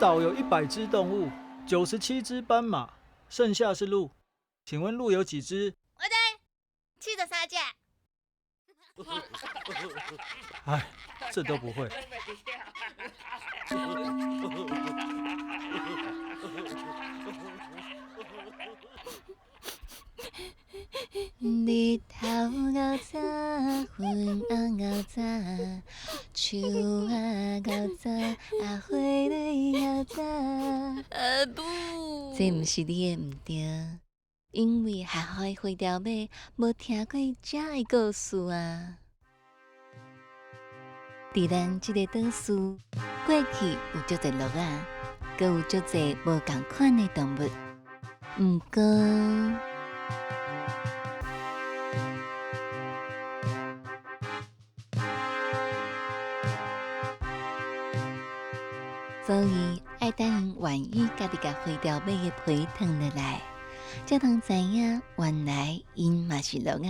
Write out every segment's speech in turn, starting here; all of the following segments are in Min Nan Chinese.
島有100隻動物，97隻斑馬，剩下是鹿。請問鹿有幾隻？我知，73隻。唉，這都不會。日頭較早，雲紅較早，樹仔較早，啊花蕊較早。阿母，這毋是你的毋對，因為學校的花雕馬無聽過這的故事啊。佇咱這個島嶼，過去有足濟鹿仔，閣有足濟無仝款的動物。毋過，所以愛等𪜶願意家己共花雕馬的皮脫落來，才通知影原來𪜶嘛是鹿仔。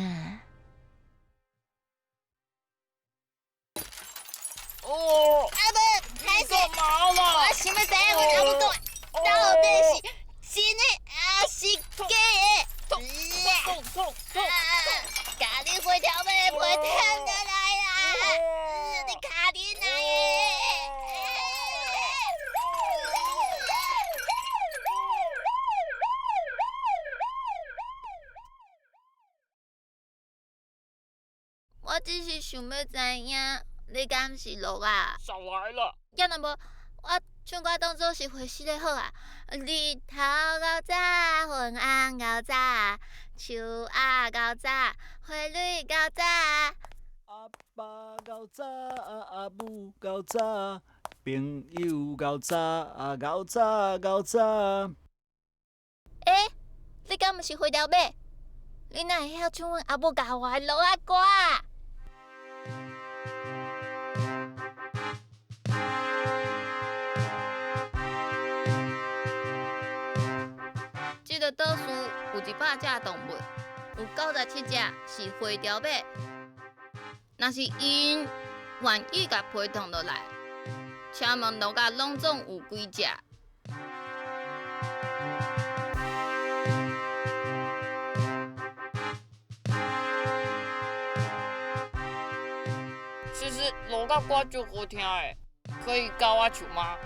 哦，阿母，你幹嘛啦？我想欲知影阮阿母講的到底是真的抑是假的？痛痛痛痛！共你花雕馬的皮脫落來啦！你敲恁奶的！我只是想欲知影，你敢是鹿仔？少來了！抑若無，我唱歌當做是回事咧好啊。日頭較早，雲紅較早，樹仔較早，花蕊較早。阿爸較早，阿母較早，朋友較早，較早較早。欸，你敢毋是花雕馬？你哪會曉唱阮阿母教我的鹿仔歌啊？這個島嶼有100隻動物，有97隻是花雕馬。若是𪜶願意共皮脫落來，請問鹿仔攏總有幾隻？其實鹿仔歌足好聽的，可以教我唱嗎？